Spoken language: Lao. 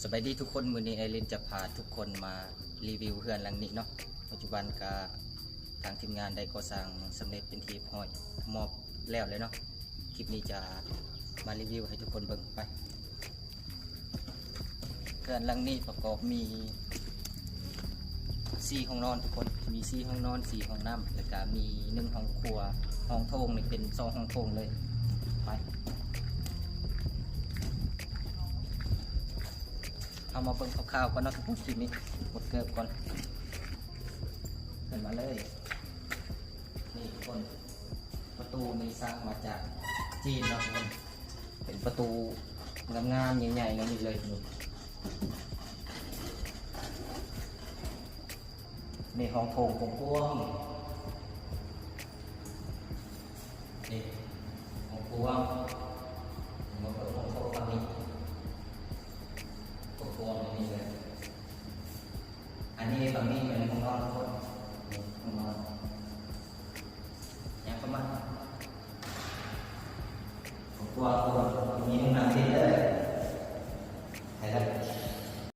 ສະບາຍດີທຸກຄົນ, ມື້ນີ້ແອລິນຈະພາທຸກຄົນມາຣີວິວເຮືອນຫຼັງນີ້ເນາະ. ປັດຈຸບັນກະທາງທີມງານໄດ້ກໍ່ສ້າງສຳເລັດເປັນທີ່ຮຽບຮ້ອຍ, ມອບແລ້ວແຫຼະເນາະ. ຄລິບນີ້ຈະມາຣີວິວໃຫ້ທຸກຄົນເບິ່ງໄປ. ເຮືອນຫຼັງນີ້ປະກອບມີສີ່ຫ້ອງນອນທຸກຄົນ, ມີສີ່ຫ້ອງນອນ ສີ່ຫ້ອງນ້ຳ ແລ້ວກະມີໜຶ່ງຫ້ອງຄົວ. ຫ້ອງໂຖງນີ້ເປັນສອງຫ້ອງໂຖງເລີຍ. ໄປ ເຮົາມາເບິ່ງຄ່າວໆກ່ອນເນາະທຸກຄົນ, ຄລິບນີ້ກົດເກີບກ່ອນ. ຂຶ້ນມາເລີຍ. ນີ້ທຸກຄົນ, ປະຕູນີ້ສ້າງມາຈາກຈີນເນາະທຸກຄົນ, ເປັນປະຕູງາມໆ ໃຫຍ່ໆ ແນວນີ້ເລີຍ. ນີ້ຫ້ອງໂຖງກວ້າງໆ, ນີ້ຫ້ອງກວ້າງ, ມາເບິ່ງຫ້ອງໂຖງຝັ່ງນີ້ ກວ້າງໆ ແນວນີ້ເລີຍ. ອັນນີ້ຝັ່ງນີ້ແມ່ນຫ້ອງນອນທຸກຄົນ, ນີ້ຫ້ອງນອນ. ຍ່າງເຂົ້າມາ, ກວ້າງໆ ມີຫ້ອງນ້ຳຕິດເລີຍ.